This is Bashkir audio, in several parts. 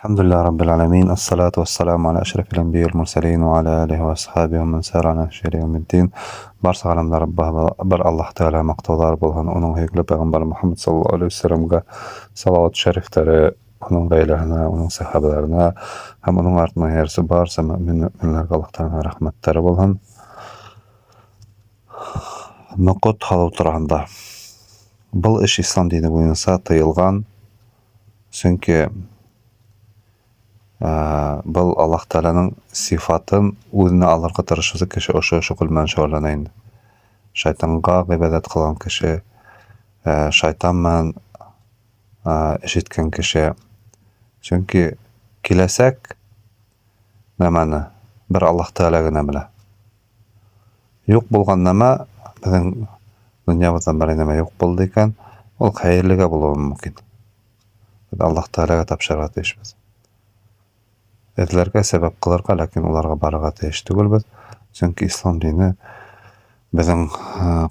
الحمد لله رب العالمين، الصلاة والسلام على أشرف الأنبياء والمرسلين وعلى آله وأصحابه ومن سار على نهجه إلى يوم الدين. Барса ғаләмдә Раббы бер Аллаһ Тәғәлә маҡтауҙар булһын, уның һөйөклө пәйғәмбәре Мөхәммәд саллаллаһу алейһи вәсәләмгә салауат шәрифтәре, уның ғаиләһенә, уның сәхәбәләренә һәм уның артынан эйәрүсе барса мөмин мөминләргә Аллаһ Тәғәләнең рәхмәттәре булһын. Ноҡот һалыу тураһында. Был эш ислам дине буйынса тыйылған, сөнки был Аллаһ Тәғәләнең сифатын үҙенә алырға тырышыусы кеше ошо шөғөл менән шөғөлләнә инде. Шайтанға ғибәҙәт ҡылған кеше, шайтан менән эш иткән кеше. Сөнки киләсәк нәмәне бер Аллаһ Тәғәлә генә белә. Юҡ булған нәмә, беҙҙең донъябыҙҙан берәй нәмә юҡ булды икән, ул хәйерлегә булыуы мөмкин. Беҙ Аллаһ Тәғәләгә тапшырырға тейешбеҙ. Эҙләргә, сәбәп ҡылырға, ләкин уларға барырға тейеш түгелбеҙ. Сөнки ислам дине, беҙҙең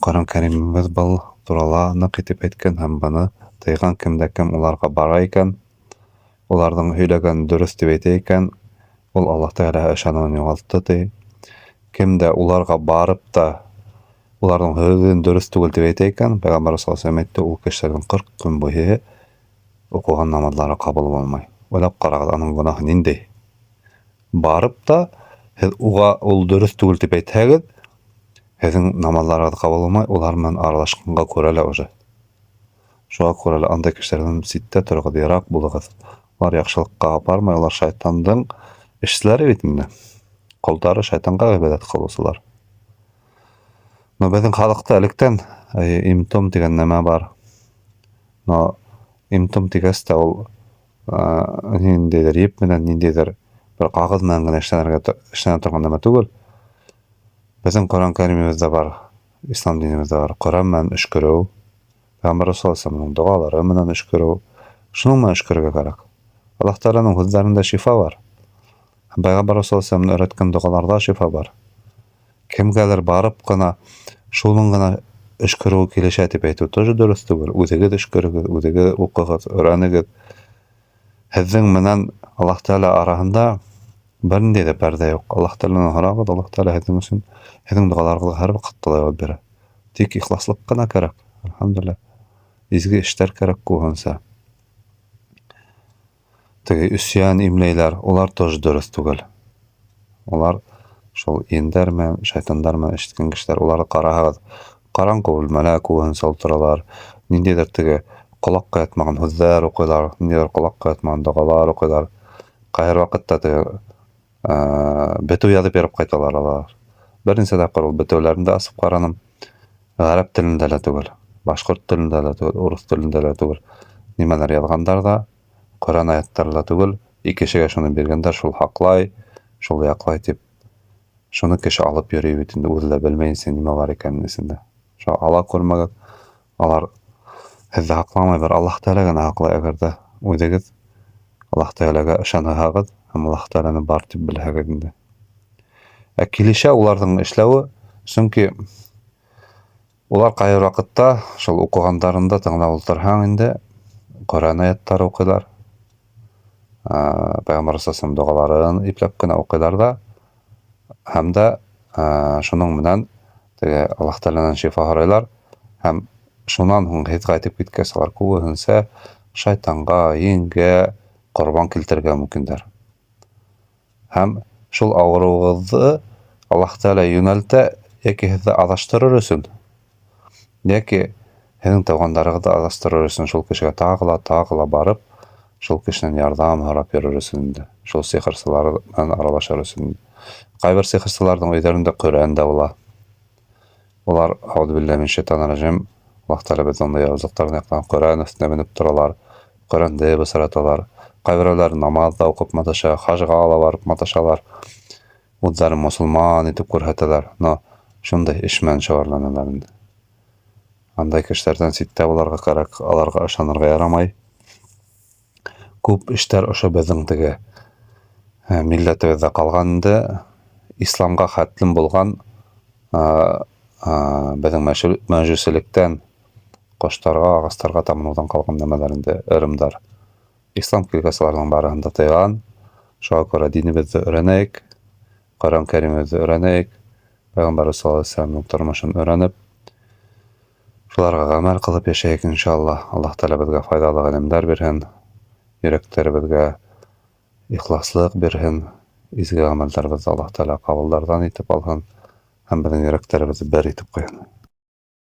Ҡөрьән Кәримебеҙ был турала ныҡ итеп әйткән һәм быны тыйған: кем дә кем уларға бара икән, уларҙың һөйләгән дөрөҫ тип әйтә икән, ул Аллаһ Тәғәләгә ышаныуын юғалтты, ти. Кем дә уларға барып та уларҙың һүҙен дөрөҫ түгел тип әйтә икән, Пәйғәмбәр саллаллаһу алейһи әйтте, ул кешеләрҙең 40 көн буйы уҡыған намаҙлары ҡабул булмай. Уйлап ҡарағыҙ, уның гонаһы ниндәй? Барып та һеҙ уға ул дөрөҫ түгел тип әйтһәгеҙ, һеҙҙең намаҙларығыҙ ҡабул булмай, улар менән аралашҡанға күрә лә уже. Шуға күрә лә андай кешеләрҙән ситтә тороғоҙ, йыраҡ булығыҙ. Улар яҡшылыҡҡа апармай, улар шайтандың эшселәре бит инде. Ҡолдары, шайтанға ғибәҙәт ҡылыусылар. Но беҙҙең халыҡта электән им-том тигән нәмә бар. Но им-том тигәс тә ул ниндәйҙер еп менән, ниндәйҙер бер ҡағыҙ менән генә эшләнергә эшләнә торған нәмә түгел. Беҙҙең Ҡөрьән Кәримебеҙҙә бар, ислам динебеҙҙә бар. Ҡөрьән менән өшкөрөү, Пәйғәмбәр саллаллаһу алейһи доғалары менән өшкөрөү. Шуның менән өшкөрөргә кәрәк. Аллаһ Тәғәләнең һүҙҙәрендә шифа бар. Пәйғәмбәр саллаллаһу алейһи өйрәткән доғаларҙа шифа бар. Кемгәлер барып ҡына шуның ғына өшкөрөү килешә тип әйтеү тоже дөрөҫ түгел. Үҙегеҙ өшкөрөгөҙ, үҙегеҙ уҡығыҙ, өйрәнегеҙ. Һеҙҙең менән Аллаһ Тәғәлә араһында бер ниндәй ҙә пәрҙә юҡ. Аллаһ Тәғәләнән һорағыҙ, Аллаһ Тәғәлә һеҙҙең өсөн, һеҙҙең доғаларығыҙға һәр ваҡытта ла яуап бирә. Тик ихласлыҡ ҡына кәрәк. Әлхәмдүлилләһ. Изге эштәр кәрәк күбенсә. Теге өсйән имләйләр, улар тоже дөрөҫ түгел. Улар шул ендәр менән, шайтандар менән эш иткән кешеләр. Уларҙы ҡараһағыҙ, ҡараңғы бүлмәлә күбенсә ултыралар. Ниндәйҙер теге ҡолаҡҡа ятмаған һүҙҙәр уҡыйҙар, ниндәйҙер ҡолаҡҡа ятмаған доғалар уҡыйҙар. Ҡайһы ваҡытта теге бетеү яҙып биреп ҡайталар алар. Бер нисә тапҡыр ул бетеүләрен дә асып ҡараным. Ғәрәп телендә лә түгел, башҡорт телендә лә түгел, урыҫ телендә лә түгел. Нимәләр яҙғандар ҙа, Ҡөрьән аяттары ла түгел, ике кешегә шуны биргәндәр, шул һаҡлай, шул яҡлай тип. Шуны кеше алып йөрөй бит инде, үҙе лә белмәйенсә нимә бар икәнен эсендә. Шуға ала күрмәгеҙ, алар һеҙҙе һаҡламай, бер Аллаһ Тәғәлә генә һаҡлай, әгәр ҙә үҙегеҙ Аллаһ Тәғәләгә ышанһағыҙ һәм Аллаһ Тәғәләне бар тип белһәгеҙ инде. Ә килешә уларҙың эшләүе, сөнки улар ҡайһы ваҡытта шул уҡығандарында тыңлап ултырһаң инде, Ҡөрьән аяттары уҡыйҙар. Пәйғәмбәр саллаллаһу доғаларын ипләп кенә уҡыйҙар ҙа, һәм дә шуның менән теге Аллаһ Тәғәләнән шифа һорайлар, һәм шунан һуң һеҙ ҡайтып киткәс, улар күбеһенсә шайтанға, енгә ҡорбан килтерергә мөмкиндәр. Һәм шул ауырыуығыҙҙы Аллаһ Тәғәлә йүнәлтә, йәки һеҙҙе аҙаштырыр өсөн, йәки һеҙҙең туғандарығыҙҙы аҙаштырыр өсөн шул кешегә тағы ла, тағы ла барып, шул кешенән ярҙам һорап йөрөр өсөн инде, шул сихырсылар менән аралашыр өсөн. Ҡайбер сихырсыларҙың өйҙәрендә Ҡөрьән дә була. Улар, әүҙү билләһи мин шайтанир ражим, Аллаһ Тәғәлә беҙҙе ундай яуызлыҡтарҙан яҡлаған, Ҡөрьән өҫтөнә менеп торалар, Ҡөрьәнде бысраталар. Ҡайберәүләр намаҙ ҙа уҡып маташа, хажға ла барып маташалар. Үҙҙәрен мосолман итеп күрһәтәләр. Но шундай эш менән шөғөлләнәләр инде. Андай кешеләрҙән ситтә булырға кәрәк, аларға ышанырға ярамай. Күп эштәр ошо беҙҙең теге милләтебеҙҙә ҡалған инде, исламға хәтлем булған, беҙҙең мәжүселектән, ҡоштарға, ағастарға табыныуҙан ҡалған нәмәләр инде, ырымдар. Ислам килгәс, уларҙың барыһын да тыйған. Шуға күрә динебеҙҙе өйрәнәйек, Ҡөрьән Кәримебеҙҙе өйрәнәйек, Пәйғәмбәрбеҙ саллаллаһу алейһи вәсәләмдең тормошон өйрәнеп, шуларға ғәмәл ҡылып йәшәйек, иншаллаһ. Аллаһ Тәғәлә беҙгә файҙалы ғилемдәр бирһен, йөрәктәребеҙгә ихласлыҡ бирһен, изге ғәмәлдәребеҙҙе Аллаһ Тәғәлә ҡабулдарҙан итеп алһын һәм беҙҙең йөрәктәребеҙҙе бер итеп ҡуйһын.